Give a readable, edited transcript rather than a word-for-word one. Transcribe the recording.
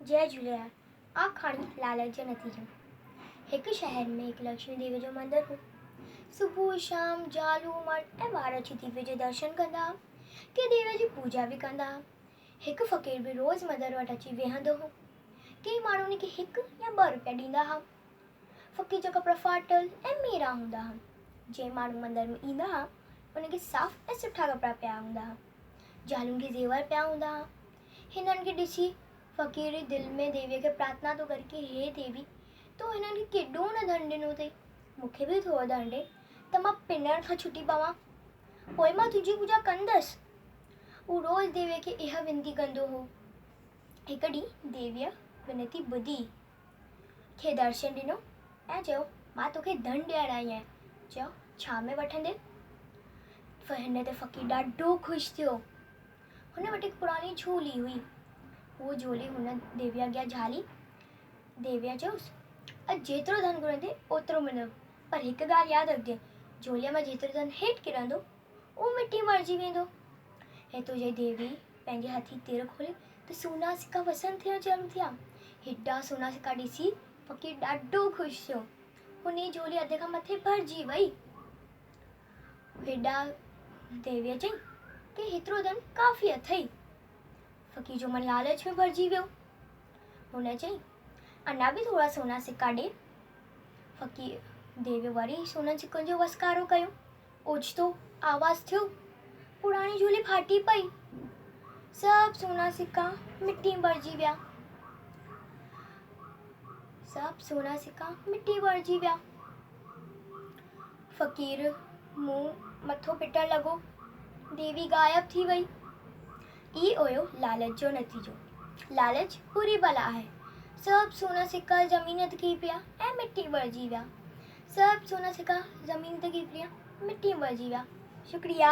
جئي جهوليلال، آکاڻي لالچ جو نتيجو. هڪ شهر ۾ هڪ لڪشمي ديوي جو مندر هو. صبح شام زالون مرد ۽ ٻار اچي ديوي جو درشن ڪندا ها. ڪي ديوي جي پوڄا به ڪندا ها. هڪ فقير به روز مندر وٽ اچي ويهندو هو. ڪي ماڻهو هن کي هڪ يا ٻه روپيا ڏيندا ها. فقير جا ڪپڙا ڦاٽل ۽ ميرا هوندا ها. جنهن ماڻهو مندر ۾ ايندا ها، انهن کي صاف ۽ سٺا ڪپڙا پيا هوندا ها. زالن کي زيور پيا هوندا ها. هنن کي ڏسي فقير دل ۾ ديويء کي پرارٿنا ٿو ڪري ڪي هي ديوي! تو هنن کي ڪيڏو نه ڌن ڏنو اٿئي، مون کي به ٿورو ڌن ڏي ته مان پنڻ کان ڇٽي پوان، پوء مان تنهنجي پوڄا ڪندس. هو روز ديويء کي اها وينتي ڪندو هو. هڪ ڏينهن ديويء وينتي ٻڌي، کي درشن ڏنو ۽ چيو، مان توکي ڌن ڏيڻ آئي آهيان، چيو، ڇا ۾ وٺندين؟ هن تي فقير ڏاڍو خوش ٿيو. هن وٽ هڪ پراڻي جهولي هئي. هوء جهولي هن ديويء اڳيان جهالي. ديويء چيس، اڄ جيترو ڌن گهرندين، اوترو ملندو. پر هڪ ڳالهه ياد رکجين، جهوليء مان جيترو ڌن هيٺ ڪرندو، اهو مٽيء ۾ مڙجي ويندو. هيترو چئي ديوي پنهنجي هٿ جي تر کولي ته سونا سڪا وسڻ ٿيڻ چالو ٿيا. هيڏا سونا سڪا ڏسي فقير ڏاڍو خوش ٿيو. هن جي جهولي اڌ کان مٿي ڀرجي وئي. هيڏانهن ديويء چئي ته هيترو ڌن ڪافي اٿئي. فقير جو من لالچ ۾ ڀرجي ويو. هن چئي، اڃا به ٿورا سونا سڪا ڏي. فقير ديويء وري سونن سڪن جو وسڪارو ڪيو. اوچتو آواز ٿيو، پراڻي جهولي ڦاٽي پئي. سڀ سونا سڪا مٽي ۾ ڀرجي ويا. سڀ سونا سڪا مٽي ڀرجي ويا. فقير منهن مٿو پٽڻ لڳو. ديوي غائب ٿي وئي. اي هيو لالچ جو نتيجو. لالچ بري بلا آهي. سڀ سونا سڪا زمين تي ڪري پيا ۽ مٽي بڻجي ويا. سڀ سونا سڪا زمين تي ڪري پيا مٽي بڻجي ويا. شڪريه.